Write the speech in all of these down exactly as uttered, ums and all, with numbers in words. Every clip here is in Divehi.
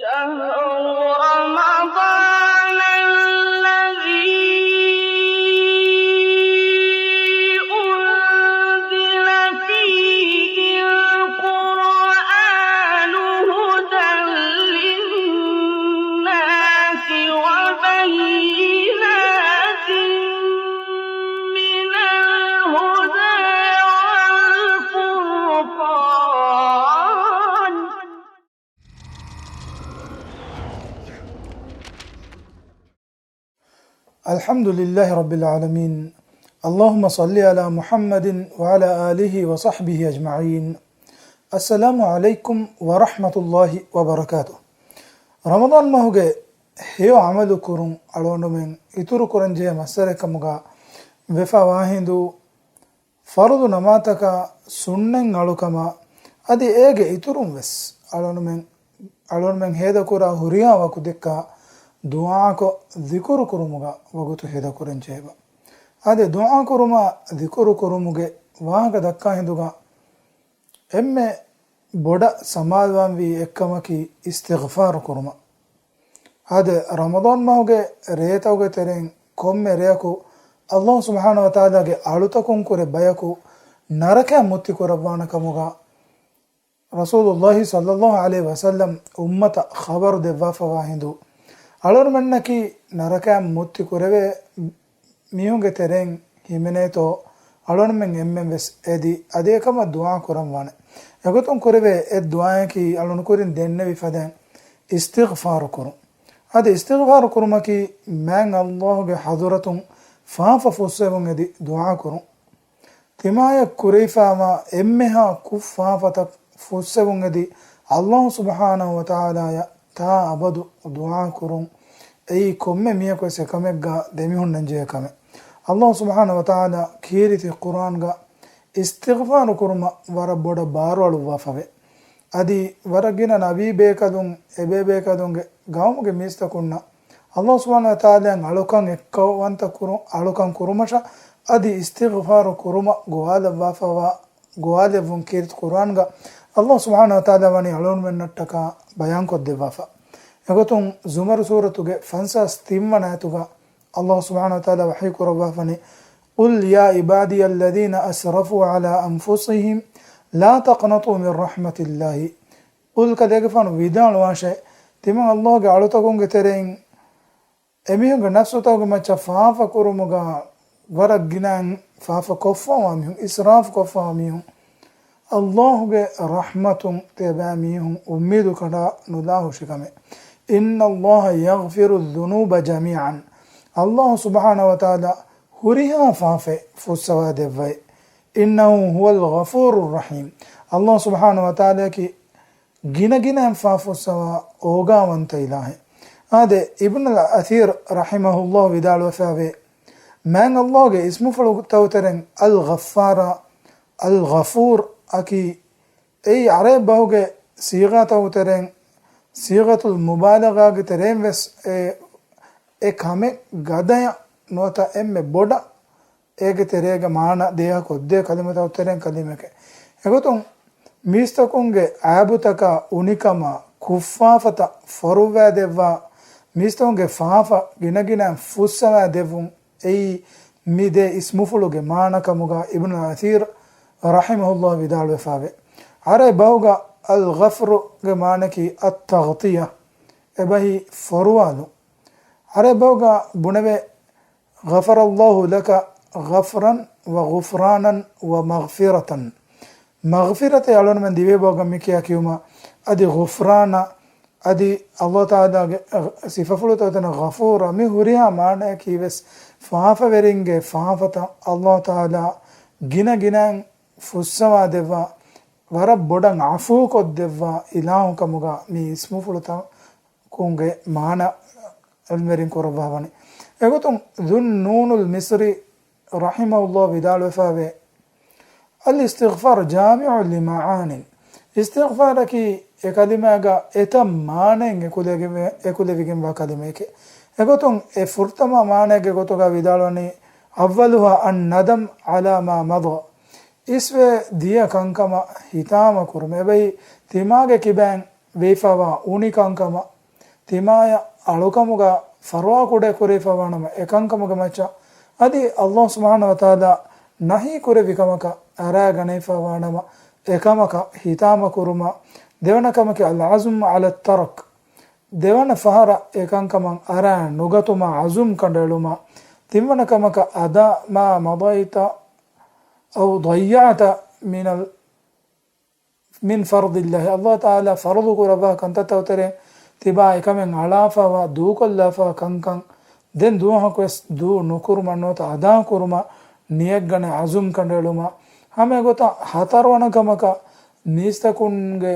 شهر رمضان الذي أنزل فيه القرآن هدى للناس وبينات من الهدى والفرقان. الحمد لله رب العالمين. اللهم صل على محمد وعلى آله وصحبه أجمعين. السلام عليكم ورحمة الله وبركاته. ރަމަޟާން މަހުގެ ހެޔޮ ޢަމަލު ކުރުން އަޅުގަނޑުމެން އިތުރު ކުރަންޖެހޭ މައްސަލައެއް ކަމުގަ ވެފަ ވާހިނދު، ފަރުޟު ނަމާތަކާ ސުންނަތް އަޅުކަމާ އަދި އޭގެ އިތުރުން ވެސް އަޅުގަނޑުމެން، އަޅުގަނޑުމެން ހޭދަކުރާ ހުރިހާ ވަގުތެއްގަ ދުޢާކޮށް ޛިކުރު ކުރުމުގަ ވަގުތު ހޭދަކުރަންޖެހޭބަ. އާދެ، ދުޢާ ކުރުމާ ޛިކުރު ކުރުމުގެ ވާހަކަ ދައްކާ ހިނދުގަ އެންމެ ބޮޑަށް ސަމާލުވާންވީ އެއްކަމަކީ އިސްތިޣްފާރު ކުރުމަށް. އާދެ، ރަމަޟާން މަހުގެ ރޭތަކުގެ ތެރެއިން ކޮންމެ ރެޔަކު ﷲ ސުބްޙާނަހޫ ވަތަޢާލާގެ އަޅުތަކުން ކުރެ ބަޔަކު ނަރަކައަށް މުއްތި ކުރައްވާނެ ކަމުގަ ރަސޫލުﷲ ޞައްލަﷲ ޢަލައިހި ވަސައްލަމް އުއްމަތަށް ޚަބަރު ދެއްވާފަވާ ހިނދު، އަޅުގަނޑުމެންނަކީ ނަރަކައަށް މުއްތި ކުރެވޭ މީހުންގެ ތެރެއިން ހިމެނޭތޯ، އަޅުގަނޑުމެން އެންމެން ވެސް އެދި، އަދި އެކަމަށް ދުޢާ ކުރަންވާނެ. އެގޮތުން ކުރެވޭ އެއް ދުޢާއަކީ އަޅުގަނޑު ކުރިން ދެންނެވި ފަދައިން އިސްތިޣްފާރު ކުރުން. އަދި އިސްތިޣްފާރު ކުރުމަކީ މާތް ﷲ ގެ ޙަޟްރަތުން ފާފަ ފުއްސެވުން އެދި ދުޢާ ކުރުން. ތިމާޔަށް ކުރެވިފާވާ އެންމެހާ ކުށް ފާފަތައް ފުއްސެވުން އެދި، ﷲ ސުބްޙާނަހޫ ވަތަޢާލާޔަށް ތާ އަބަދު ދުޢާ ކުރުން. އެއީ ކޮންމެ މީހަކު ވެސް އެކަމެއްގަ ދެމިހުންނަންޖެހޭ ކަމެއް. ﷲ ސުބްޙާނަހޫ ވަތަޢާލާ ކީރިތި ޤުރްއާންގަ އިސްތިޣްފާރު ކުރުމަށް ވަރަށް ބޮޑަށް ބާރުއަޅުއްވާފަވޭ. އަދި ވަރަށް ގިނަ ނަބީ ބޭކަލުން، އެބޭބޭކަލުންގެ ޤައުމުގެ މީސްތަކުންނަށް ﷲ ސުބްޙާނަހޫ ވަތަޢާލާއަށް އަޅުކަން އެއްކައުވަންތަ ކުރު، އަޅުކަން ކުރުމަށަށް އަދި އިސްތިޣްފާރު ކުރުމަށް ގޮވާލައްވާފަވާ، ގޮވާލެއްވުން ކީރިތި ޤުރްއާންގަ ﷲ ސުބްޙާނަހޫ ވަތަޢާލާ ވަނީ އަޅުގަނޑުމެންނަށްޓަކާ ބަޔާންކޮށްދެއްވާފަ. އެގޮތުން ޒުމަރު ސޫރަތުގެ ފަންސާސް ތިން ވަނަ އާޔަތުގަ ﷲ ސުބްޙާނަހޫ ވަތަޢާލާ ވަޙީ ކުރައްވާފަނީ، قل يا عبادي الذين أسرفوا على أنفسهم لا تقنطوا من رحمة الله. ޤުލް، ކަލޭގެފާނު ވިދާޅުވާށޭ، ތިމަން ﷲ ގެ އަޅުތަކުންގެ ތެރެއިން އެމީހުންގެ ނަފްސުތަކުގެ މައްޗަށް ފާފަ ކުރުމުގަ ވަރަށް ގިނައިން ފާފަ ކޮށްފަވާ މީހުން، އިސްރާފު ކޮށްފަވާ މީހުން، ﷲ ގެ ރަޙްމަތުން ތިޔަބައިމީހުން އުއްމީދު ކަނޑާ ނުލާ ހުށިކަމެއް. إن الله يغفر الذنوب جميعا. ﷲ ސުބްޙާނަހޫ ވަތަޢާލާ ހުރިހާ ފާފައެއް ފުއްސަވާ ދެއްވައި. إنه هو الغفور الرحيم. ﷲ ސުބްޙާނަހޫ ވަތަޢާލާއަކީ ގިނަގިނައިން ފާފަ ފުއްސަވާ އޯގާވަންތަ އިލާހެއް. އާދެ، އިބްނުލް އަޘީރު ރަޙިމަހުﷲ ވިދާޅުވެފައިވޭ، މާތް ﷲ ގެ އިސްމުފުޅުތަކުގެ ތެރެއިން އަލް ޣައްފާރާ، އަލް ޣަފޫރު އަކީ، އެއީ ޢަރަބި ބަހުގެ ޞީޣާތަކުގެ ތެރެއިން ޞީޣަތުލް މުބާލަޣާގެ ތެރެއިން ވެސް އެ، އެ ކަމެއް ގަދަޔަށް ނުވަތަ އެންމެ ބޮޑަށް އޭގެ ތެރޭގަ މާނަ ދޭހަކޮށްދޭ ކަލިމަތަކުގެ ތެރެއިން ކަލިމައެކޭ. އެގޮތުން މީސްތަކުންގެ އައިބުތަކާ، އުނިކަމާ، ކުށްފާފަތައް ފޮރުއްވައިދެއްވާ، މީސްތަކުންގެ ފާފަ ގިނަގިނައިން ފުއްސަވައިދެއްވުން، އެއީ މި ދެ އިސްމުފުޅުގެ މާނަ ކަމުގަ އިބްނުލް އަޘީރު ރަޙިމަހުﷲ ވިދާޅުވެފައިވޭ. ޢަރަބި ބަހުގަ އަލް ޣަފްރުގެ މާނައަކީ އައްތަޣްޠިޔަ، އެބަހީ ފޮރުވާލުން. ޢަރަބި ބަހުގަ ބުނެވޭ، غفر الله لك غفرا وغفرانا ومغفرة. މަޣްފިރަތޭ އަޅުގަނޑުމެން ދިވެހިބަހުގަ މި ކިޔާ ކިޔުމަށް، އަދި ޣުފްރާނާ، އަދި ﷲ ތަޢާލާގެ ސިފަފުޅުތަކުގެ ތެރެއިން ޣަފޫރު، މި ހުރިހާ މާނައަކީ ވެސް ފާފަވެރިންގެ ފާފަތައް ﷲ ތަޢާލާ ގިނަ ގިނައިން ފުއްސަވާ ދެއްވާ، ވަރަށް ބޮޑަށް ޢަފޫކޮށްދެއްވާ އިލާހު ކަމުގަ މި އިސްމުފުޅުތައް ކުންގެ މާނަ ޢިލްމުވެރިން ކުރައްވާފަވަނީ. އެގޮތުން ޛުންނޫނުލް މިޞްރީ ރަޙިމަހުﷲ ވިދާޅުވެފައިވޭ، الاستغفار جامع لمعان. އިސްތިޣްފާރަކީ އެ ކަލިމާގަ އެތައް މާނައިން އެކުލެވިގެން، އެކުލެވިގެންވާ ކަލިމައެކޭ. އެގޮތުން އެ ފުރަތަމަ މާނައެއްގެ ގޮތުގަ ވިދާޅުވަނީ، أولها الندم على ما مضى. އިސްވެ ދިޔަ ކަންކަމަށް ހިތާމަ ކުރުމެވެ. ތިމާގެ ކިބައިން ވެފަވާ އުނި ކަންކަމަށް ތިމާޔަށް އަޅުކަމުގަ ފަރުވާ ކުޑައެއް ކުރެވިފައިވާނަމަ، އެކަންކަމުގެ މައްޗަށް އަދި ﷲ ސުބްޙާނަހޫ ވަތަޢާލާ ނަހީ ކުރެއްވި ކަމަކަށް އަރާގަނެވިފައިވާނަމަ، އެކަމަކަށް ހިތާމަ ކުރުމަށް. ދެވަނަ ކަމަކީ العزم على الترك، ދެވަނަ ފަހަރަށް އެކަންކަމަށް އަރާ ނުގަތުމަށް ޢަޒުމް ކަނޑައެޅުމަށް. ތިންވަނަ ކަމަކަށް أداء ما مضيت أو ضيعت من ال من فرض الله، ﷲ ތަޢާލާ ފަރުޟު ކުރައްވާ ކަންތައްތައް ތެރެއިން ތިބާ އެކަމެއް އަޅާފައިވާ، ދޫކޮށްލާފައިވާ ކަންކަން ދެން ދުވަހަކުވެސް ދޫ ނުކުރުމަށް ނުވަތަ އަދާ ކުރުމަށް ނިޔަތްގަނެ ޢަޒުމް ކަނޑައެޅުމަށް. ހަމަ އެގޮތަށް ހަތަރުވަނަ ކަމަކަށް މީސްތަކުންގެ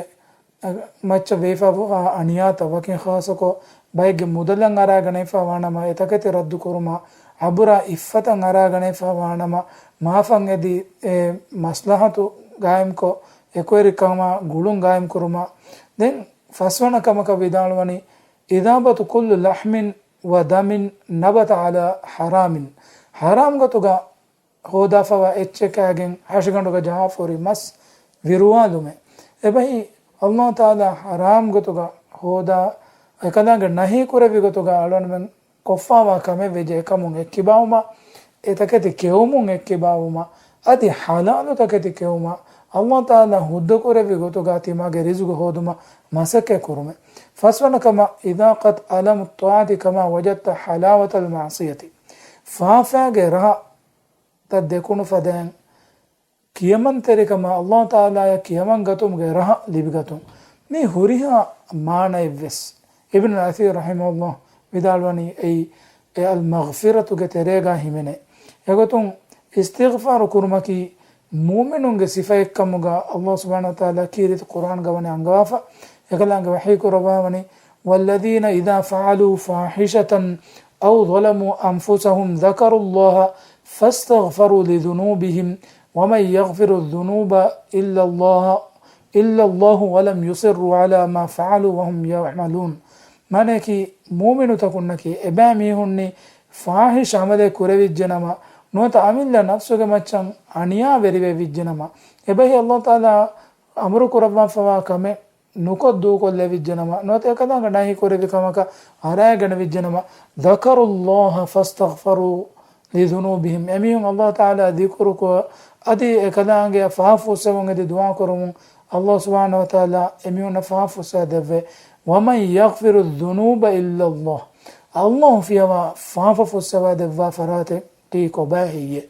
މައްޗަށް ވެފައިވާ އަނިޔާތައް، ވަކިން ޚާއްޞަކޮށް ބައެއްގެ މުދަލަށް އަރާގަނެފައިވާނަމަ އެތަކެތި ރައްދު ކުރުމަށް، އަބުރާ އިއްފަތަށް އަރާގަނެފައިވާނަމަ މާފަށް އެދި އެ މަސްލަހަތު ގާއިމްކޮށް، އެކުވެރިކަމާ ގުޅުން ގާއިމް ކުރުމަށް. ދެން ފަސްވަނަ ކަމަކަށް ވިދާޅުވަނީ إذابة كل لحم ودم نبت على حرام، ޙަރާމް ގޮތުގަ ހޯދާފައިވާ އެއްޗެއް ކާގެން ހަށިގަނޑުގަ ޖަހާފަ ހުރި މަސް ވިރުވާލުމެއް. އެބަހީ، ﷲ ތަޢާލާ ޙަރާމް ގޮތުގަ ހޯދާ، އެކަލާނގެ ނަހީ ކުރެއްވި ގޮތުގަ އަޅުގަނޑުމެން ކޮށްފައިވާ ކަމެއް ވެއްޖެ އެކަމުން އެއްކިބާވުމަށް، އެތަކެތި ކެއުމުން އެއްކިބާވުމަށް، އަދި ޙަލާލު ތަކެތި ކެއުމަށް، ﷲ ތަޢާލާ ހުއްދަ ކުރެއްވި ގޮތުގަ ތިމާގެ ރިޒުގު ހޯދުމަށް މަސައްކަތް ކުރުމެއް. ފަސްވަނަ ކަމަށް إذاقة ألم الطاعة كما وجدت حلاوة المعصية، ފާފައިގެ ރަހަ ތައް ދެކުނު ފަދައިން، ކިޔަމަންތެރިކަމާ، ﷲ ތަޢާލާއަށް ކިޔަމަން ގަތުމުގެ ރަހަ ލިބިގަތުން. މީ ހުރިހާ މާނައެއްވެސް އިބްނު އަސީރު ރަޙިމަހުﷲ ވިދާޅުވަނީ އެއީ އެ އަލް މަޣްފިރަތުގެ ތެރޭގަ ހިމެނޭ. އެގޮތުން އިސްތިޣްފާރު ކުރުމަކީ މުއުމިނުންގެ ސިފައެއްކަމުގަ ﷲ ސުބްޙާނަހޫ ވަތަޢާލާ ކީރިތި ޤުރްއާންގަ ވަނީ އަންގަވާފަ. އެކަލާނގެ ވަޙީ ކުރައްވާވަނީ، والذين إذا فعلوا فاحشة أو ظلموا أنفسهم ذكروا الله فاستغفروا لذنوبهم ومن يغفر الذنوب إلا الله، إلا الله ولم يصروا على ما فعلوا وهم يعلمون. މާނައަކީ، މުއުމިނުތަކުންނަކީ އެބައިމީހުންނީ ފާޙިޝް ޢަމަލެއް ކުރެވިއްޖެނަމަ، ނުވަތަ އަމިއްލަ ނަފްސުގެ މައްޗަށް އަނިޔާވެރިވެވިއްޖެނަމަ، އެބަހީ ﷲ ތަޢާލާ އަމުރު ކުރައްވާފައިވާ ކަމެއް ނުކޮށް ދޫކޮށްލެވިއްޖެނަމަ، ނުވަތަ އެކަލާނގެ ނަހީ ކުރެއްވި ކަމަކަށް އަރާގަނެވިއްޖެނަމަ، ذكروا الله فاستغفروا لذنوبهم، އެމީހުން ﷲ ތަޢާލާ ޛިކުރުކޮށް، އަދި އެކަލާނގެއަށް ފާފަ ފުއްސެވުން އެދި ދުޢާ ކުރުމުން، ﷲ ސުބްޙާނަހޫ ވަތަޢާލާ އެމީހުންނަށް ފާފަ ފުއްސަވާ ދެއްވޭ. ومن يغفر الذنوب إلا الله، ﷲ ފިޔަވާ ފާފަ ފުއްސަވާ ދެއްވާ ފަރާތަކީ ކޮބާ ހެއްޔޭ؟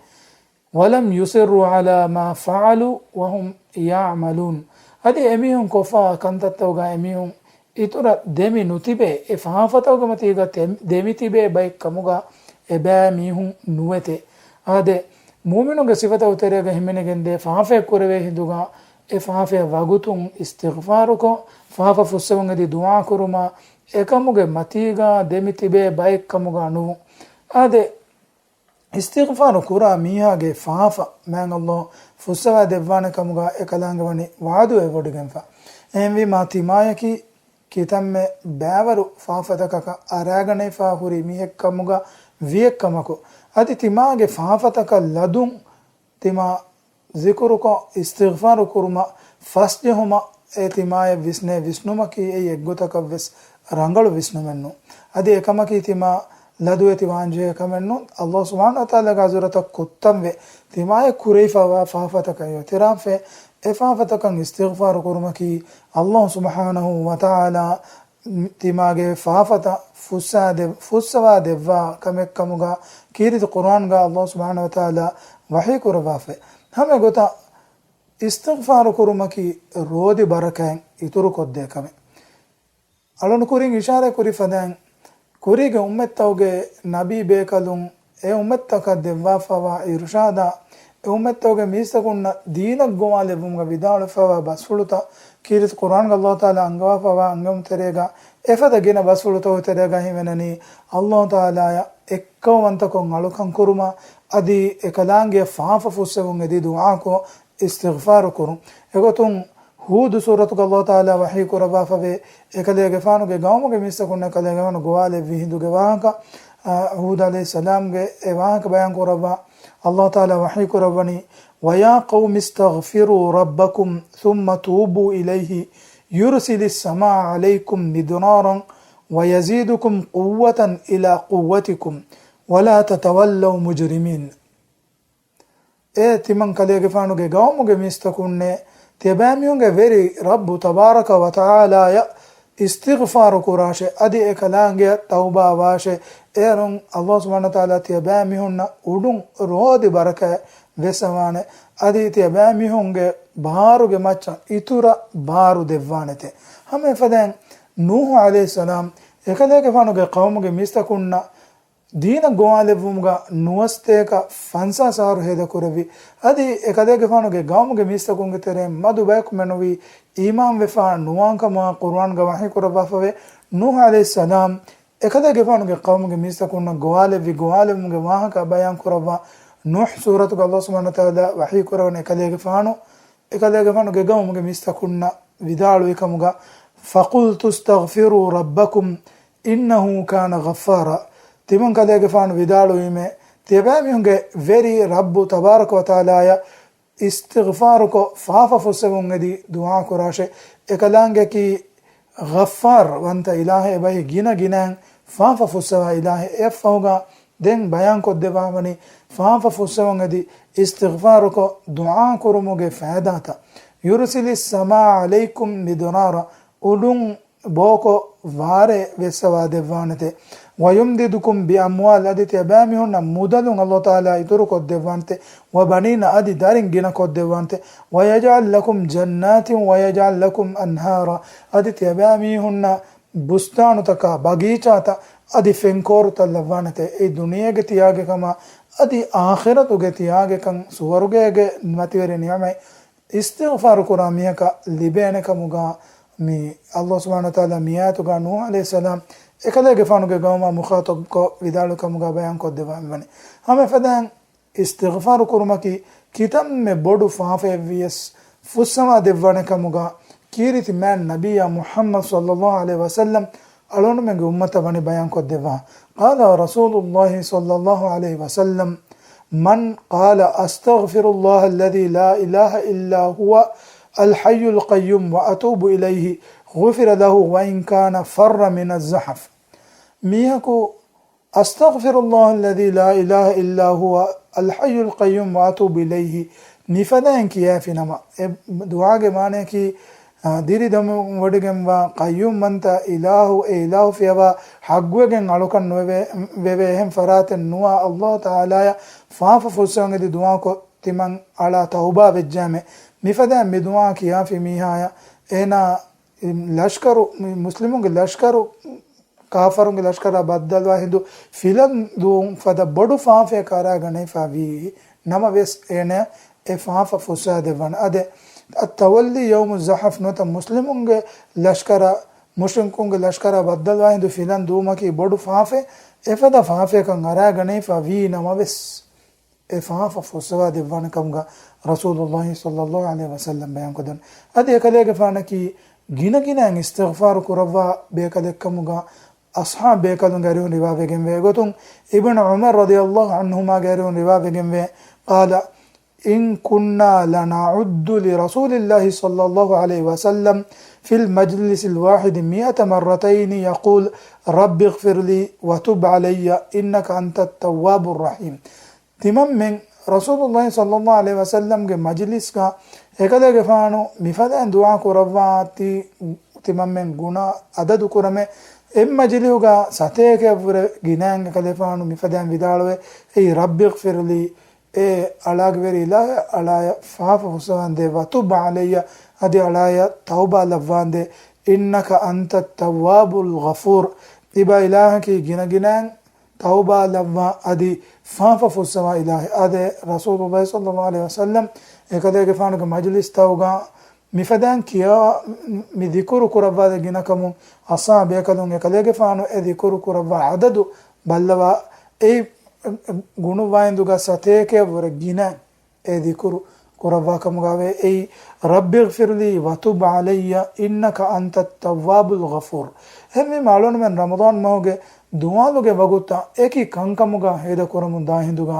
ولم يصروا على ما فعلوا وهم يعلمون. އަދި އެމީހުން ކޮށްފައިވާ ކަންތައްތަކުގަ އެމީހުން އިތުރަށް ދެމި ނުތިބޭ، އެ ފާފަތަކުގެ މަތީގަ ތެ-، ދެމިތިބޭ ބައެއް ކަމުގަ އެބައިމީހުން ނުވެތޭ. އާދެ، މުއުމިނުންގެ ސިފަތަކު ތެރޭގަ ހިމެނިގެންދޭ ފާފައެއް ކުރެވޭ ހިނދުގަ، އެ ފާފައަށް ވަގުތުން އިސްތިޣްފާރުކޮށް، ފާފަ ފުއްސެވުން އެދި ދުޢާ ކުރުމަށް، އެކަމުގެ މަތީގަ ދެމިތިބޭ ބައެއް ކަމުގަ ނުވުން. އާދެ، އިސްތިޣްފާރު ކުރާ މީހާގެ ފާފަ މާތް ﷲ ފުއްސަވާ ދެއްވާނެ ކަމުގަ އެކަލާނގެ ވަނީ ވަޢުދު އެބަ ވޮޑިގެންފަ. އެހެންވީމާ ތިމާޔަކީ ކިތަންމެ ބައިވަރު ފާފަތަކަކަށް އަރާގަނެފަ ހުރި މީހެއްކަމުގަ ވިޔެއްކަމަކު، އަދި ތިމާގެ ފާފަތަކަށް ލަދުން ތިމާ ޒިކުރުކޮށް، އިސްތިޣްފާރު ކުރުމަށް ފަސްޖެހުމަށް އެ ތިމާޔަށް ވިސްނޭ ވިސްނުމަކީ އެއީ އެއްގޮތަކަށްވެސް ރަނގަޅު ވިސްނުމެއްނޫން. އަދި އެކަމަކީ ތިމާ ލަދުވެތި ވާންޖެހޭ ކަމެއްނޫން. ﷲ ސުބްޙާނަހޫ ވަތަޢާލާގެ ޙަޟްރަތަށް ކުއްތަންވެ، ތިމާޔަށް ކުރެވިފައިވާ ފާފަތަކަށް އިޢުތިރާފެއް، އެ ފާފަތަކަށް އިސްތިޣްފާރު ކުރުމަކީ ﷲ ސުބްޙާނަހޫ ވަތަޢާލާ ތިމާގެ ފާފަތައް ފުއްސާ ދެ-، ފުއްސަވާ ދެއްވާ ކަމެއްކަމުގަ ކީރިތި ޤުރްއާންގަ ﷲ ސުބްޙާނަހޫ ވަތަޢާލާ ވަޙީ ކުރައްވާފައި. ހަމަ އެގޮތަށް އިސްތިޣްފާރު ކުރުމަކީ ރޯދި ބަރަކަތް އިތުރުކޮށްދޭ ކަމެއް. އަޅުން ކުރިން އިޝާރާތް ކުރި ފަދައިން، ކުރީގެ އުއްމަތްތަކުގެ ނަބީ ބޭކަލުން އެ އުއްމަތްތަކަށް ދެއްވާފައިވާ އިރުޝާދާ، އެ އުއްމަތްތަކުގެ މީސްތަކުންނަށް ދީނަށް ގޮވާލެއްވުމުގަ ވިދާޅުވެފައިވާ ބަސްފުޅުތައް ކީރިތި ޤުރްއާންގަ ﷲ ތަޢާލާ އަންގަވާފައިވާ އަންގަމުން ތެރޭގަ އެފަދަ ގިނަ ބަސްފުޅުތަކުގެ ތެރޭގަ ހިމެނެނީ ﷲ ތަޢާލާއަށް އެއްކައުވަންތަކޮށް އަޅުކަން ކުރުމަށް، އަދި އެކަލާނގެ ފާފަ ފުއްސެވުން އެދި ދުޢާކޮށް، އިސްތިޣްފާރު ކުރުން. އެގޮތުން ހޫދު ސޫރަތުގަ ﷲ ތަޢާލާ ވަޙީ ކުރައްވާފަވޭ، އެކަލޭގެފާނުގެ ގައުމުގެ މީސްތަކުންނަށް އެކަލޭގެފާނު ގޮވާލެއްވި ހިނދުގެ ވާހަކަ، އާ، ހޫދު ޢަލައިހިއްސަލާމްގެ އެ ވާހަކަ ބަޔާން ކުރައްވާ، ﷲ ތަޢާލާ ވަޙީ ކުރައްވަނީ، ويا قوم استغفروا ربكم ثم توبوا إليه يرسل السماء عليكم مدرارا وَيَزِيدُكُمْ قُوَّةً إِلَىٰ قُوَّتِكُمْ وَلَا تَتَوَلَّوْا مُجْرِمِينَ. އޭ ތިމަން ކަލޭގެފާނުގެ ގައުމުގެ މީސްތަކުންނޭ، ތިޔަބައިމީހުންގެ ވެރި ރައްބު ތަބާރަކަ ވަތަޢާލާޔަށް އިސްތިޣްފާރު ކުރާށޭ، އަދި އެކަލާނގެއަށް ތައުބާވާށޭ. އޭރުން ﷲ ސުބްޙާނަހޫ ވަތަޢާލާ ތިޔަބައިމީހުންނަށް އުޑުން ރޯދި ބަރަކަތް ވެސް އަވާނެ. އަދި ތިޔަބައިމީހުންގެ ބާރުގެ މައްޗަށް އިތުރަށް ބާރު ދެއްވާނެތޭ. ހަމަ އެފަދައިން ނޫޙު ޢަލައިހިއްސަލާމް އެކަލޭގެފާނުގެ ޤައުމުގެ މީސްތަކުންނަށް ދީނަށް ގޮވާލެއްވުމުގަ ނުވަސަތޭކަ ފަންސާސް އަހަރު ހޭދަކުރެއްވި. އަދި އެކަލޭގެފާނުގެ ގައުމުގެ މީސްތަކުންގެ ތެރެއިން މަދު ބަޔަކު މެނުވީ އީމާންވެފާ ނުވާން ކަމުގަ ޤުރުއާންގަ ވަޙީ ކުރައްވާފަވޭ. ނޫޙު ޢަލައިހިއްސަލާމް އެކަލޭގެފާނުގެ ޤައުމުގެ މީސްތަކުންނަށް ގޮވާލެއްވި ގޮވާލުމުގެ ވާހަކަ ބަޔާން ކުރައްވާ. ނޫޙު ސޫރަތުގަ ﷲ ސުބްޙާނަހޫ ވަތަޢާލާ ވަޙީ ކުރެވުނު އެކަލޭގެފާނު، އެކަލޭގެފާނުގެ ގައުމުގެ މީސްތަކުންނަށް ވިދާޅުވި ކަމުގަ، فَقُلْتُ اسْتَغْفِرُوا رَبَّكُمْ إِنَّهُ كَانَ غَفَّارًا. ތިމަން ކަލޭގެފާނު ވިދާޅުވީމޭ، ތިޔަބައިމީހުންގެ ވެރި ރައްބު ތަބާރަކަ ވަތަޢާލާޔަށް އިސްތިޣްފާރުކޮށް، ފާފަ ފުއްސެވުން އެދި ދުޢާ ކުރާށޭ. އެކަލާނގެއަކީ ޣައްފާރު ވަންތަ އިލާހެއް، އެބަހީ ގިނަ ގިނައިން ފާފަ ފުއްސަވާ އިލާހެއް. އެއަށްފަހުގަ ދެން ބަޔާން ކޮށްދެއްވާވަނީ، ފާފަ ފުއްސެވުން އެދި އިސްތިޣްފާރުކޮށް ދުޢާ ކުރުމުގެ ފައިދާތައް. يُرْسِلِ السَّمَاءَ عَلَيْكُمْ مِدْرَارًا، އުޑުން ބޯކޮށް ވާރޭ ވެއްސަވާ ދެއްވާނެތެ. وَيُمْدِدْكُمْ بِأَمْوَالٍ، އަދި ތިޔަބައިމީހުންނަށް މުދަލުން ﷲ ތަޢާލާ އިތުރުކޮށްދެއްވާނެތެ. وَبَنِينَ، އަދި ދަރިން ގިނަކޮށްދެއްވާނެތެ. وَيَجْعَلْ لَكُمْ جَنَّاتٍ وَيَجْعَلْ لَكُمْ أَنْهَارًا، އަދި ތިޔަބައިމީހުންނަށް ބުސްތާނުތަކާ، ބަގީޗާތައް، އަދި ފެންކޯރުތައް ލައްވާނެތެ. އެއީ ދުނިޔޭގެ ތިޔާގެ ކަމާ، އަދި އާޚިރަތުގެ ތިޔާގެކަން، ސުވަރުގޭގެ މަތިވެރި ނިޢުމަތް އިސްތިޣްފާރު ކުރާ މީހަކަށް ލިބޭނެ ކަމުގަ، މި ﷲ ސުބްޙާނަހޫ ވަތަޢާލާ މި އާޔަތުގަ ނޫޙު ޢަލައިހިއްސަލާމް އެކަލޭގެފާނުގެ ގައުމާ މުޚާޠަބްކޮށް ވިދާޅު ކަމުގަ ބަޔާން ކޮށްދެއްވާ މިވަނީ. ހަމަ އެފަދައިން އިސްތިޣްފާރު ކުރުމަކީ ކިތަންމެ ބޮޑު ފާފައެއްވިޔަސް ފުއްސަވާ ދެއްވާނެ ކަމުގަ ކީރިތި މާތް ނަބިއްޔާ މުޙައްމަދު ޞައްލައްލާހު ޢަލައިހި ވަސައްލަމް އަޅުގަނޑުމެންގެ އުއްމަތަށް ވަނީ ބަޔާން ކޮށްދެއްވާ. قال رسول الله صلى الله عليه وسلم، من قال أستغفر الله الذي لا إله إلا هو الحي القيوم وأتوب إليه غفر له وإن كان فر من الزحف. މީހަކު أستغفر الله الذي لا إله إلا هو الحي القيوم وأتوب إليه މިފަދައިން ކިޔާފިނަމަ، އެ ދުޢާގެ މާނަޔަކީ، އާ، ދިރި ދަމުވޮޑިގެންވާ ޤައްޔޫމްވަންތަ އިލާހު، އެ އިލާހު ފިޔަވާ ޙައްޤުވެގެން އަޅުކަން ނުވެވޭ، ވެވޭ އެހެން ފަރާތެއް ނުވާ ﷲ ތަޢާލާޔަށް ފާފަ ފުއްސަވަން އެދި ދުޢާކޮށް ތިމަން އަޅާ ތައުބާ ވެއްޖާމެ. މިފަދައިން މި ދުޢާ ކިޔާފި މީހާޔަށް އޭނާ ލަޝްކަރު، މުސްލިމުންގެ ލަޝްކަރު ކާފަރުންގެ ލަޝްކަރާ ބައްދަލުވާ ހިނދު ފިލަން ދޫން ފަދަ ބޮޑު ފާފައަކަށް އަރާގަނެފަ ވީ ނަމަވެސް، އޭނަ އެ ފާފަ ފުއްސަވާ ދެއްވާނެ. އަދެ، التولي يوم الزحف ނުވަތަ މުސްލިމުންގެ ލަޝްކަރާ، މުޝްރިކުންގެ ލަޝްކަރާ ބައްދަލުވާ ހިނދު ފިލަން ދޫމަކީ ބޮޑު ފާފައެއް، އެފަދަ ފާފައަކަށް އަރާގަނެފަ ވީ ނަމަވެސް، އެ ފާފަ ފުއްސަވާ ދެއްވާނެ ކަމުގަ ރަސޫލުﷲ ޞައްލައްލާހު ޢަލައިހި ވަސައްލަމް ބަޔާން ކޮށްދެން. އަދި އެކަލޭގެފާނަކީ ގިނަ ގިނައިން އިސްތިޣްފާރު ކުރައްވާ ބޭކަލެއްކަމުގަ އަޞްޙާބު ބޭކަލުންގެ އަރިހުން ރިވާވެގެންވޭ. އެގޮތުން އިބްނު ޢުމަރު ރަޟިޔައްލާހު ޢަންހުމާގެ އަރިހުން ރިވާވެގެންވޭ، قال إن كنا لنعد لرسول الله صلى الله عليه وسلم في المجلس الواحد مئة مرتين يقول رب اغفر لي وتب علي إنك أنت التواب الرحيم. ތިމަންމެން ރަސޫލުﷲ ޞައްލައްލާހު ޢަލައިހި ވަސައްލަމްގެ މަޖިލިސްގަ އެކަލޭގެފާނު މިފަދައިން ދުޢާ ކުރައްވާތީ، ތިމަންމެން ގުނަ އަދަދު ކުރަމޭ. އެއްމަޖިލިހުގަ ސަތޭކައަށްވުރެ ގިނައިން އެކަލޭފާނު މިފަދައިން ވިދާޅުވޭ، އޭ رب اغفر لي، އޭ އަޅާގެ ވެރި އިލާހާ، އަޅާޔަށް ފާފަ ފުއްސަވާނދޭ، وتب علي، އަދި އަޅާޔަށް ތައުބާ ލައްވާނދޭ، إنك أنت التواب الغفور، ތިބާ އިލާހަކީ ގިނަގިނައިން ތައުބާ ލައްވާ އަދި ފާފަ ފުއްސަވާ އިލާހެއް. އާދެ، ރަސޫލުﷲ ޞައްލައްލާހު ޢަލައިހި ވަސައްލަމް އެކަލޭގެފާނުގެ މަޖިލިސްތަކުގަ މިފަދައިން ކިޔާ މި ޛިކުރު ކުރައްވާދޭ ގިނަކަމުން އަޞްޙާބު ބޭކަލުން އެކަލޭގެފާނު އެ ޛިކުރު ކުރައްވާ އަދަދު ބައްލަވާ، އެއީ ގުނުއްވާ ހިނދުގަ ސަތޭކައަށްވުރެ ގިނަ އެ ޛިކުރު ކުރައްވާ ކަމުގައިވޭ. އެއީ رب اغفر لي وتب علي إنك أنت التواب الغفور. އެހެންވީމަ އަޅުގަނޑުމެން ރަމަޟާން މަހުގެ ދުވާލުގެ ވަގުތަށް އެކި ކަންކަމުގަ ހޭދަކުރަމުން ދާ ހިނދުގަ،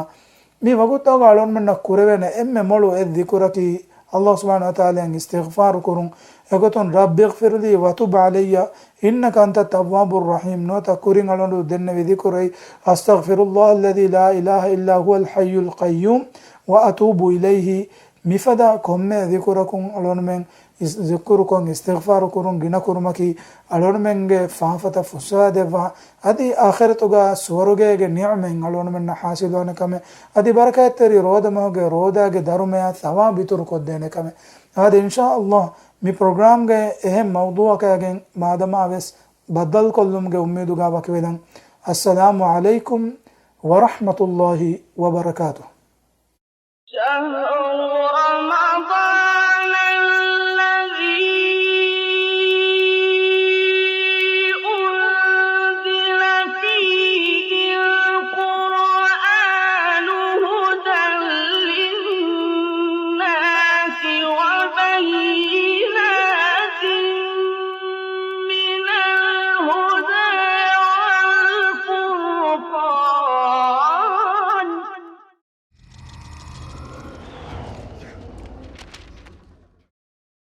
މި ވަގުތުގަ އަޅުގަނޑުމެންނަށް ކުރެވޭނެ އެންމެ މޮޅު އެއް ޛިކުރަކީ، ﷲ ސުބްޙާނަހޫ ވަތަޢާލާއަށް އިސްތިޣްފާރު ކުރުން. އެގޮތުން، رب اغفر لي وتب علي إنك أنت التواب الرحيم ނުވަތަ ކުރިން އަޅުގަނޑު ދެންނެވި ذكري، أستغفر الله الذي لا إله إلا هو الحي القيوم وأتوب إليه މިފަދަ ކޮންމެ ذكرަކުން އަޅުގަނޑުމެން އިސް-، ذكرުކޮށް އިސްތިޣްފާރު ކުރުން ގިނަ ކުރުމަކީ، އަޅުގަނޑުމެންގެ ފާފަތައް ފުއްސަވާދެއްވާ، އަދި އާޚިރަތުގަ ސުވަރުގޭގެ ނިޢުމަތް އަޅުގަނޑުމެންނަށް ޙާޞިލުވާނެ ކަމެއް، އަދި ބަރަކާތްތެރި ރޯދަ މަހުގެ ރޯދާގެ ދަރުމަޔާ ޘަވާބު އިތުރު ކޮށްދޭނެ ކަމެއް. އާދެ، އިންޝާﷲ، މި ޕްރޮގްރާމްގައި އެހެން މައުޟޫޢަކާގެން މާދަމާވެސް ބައްދަލުކޮށްލުމުގެ އުއްމީދުގަ ވަކިވެލަން. السلام عليكم ورحمة الله وبركاته. شهر رمضان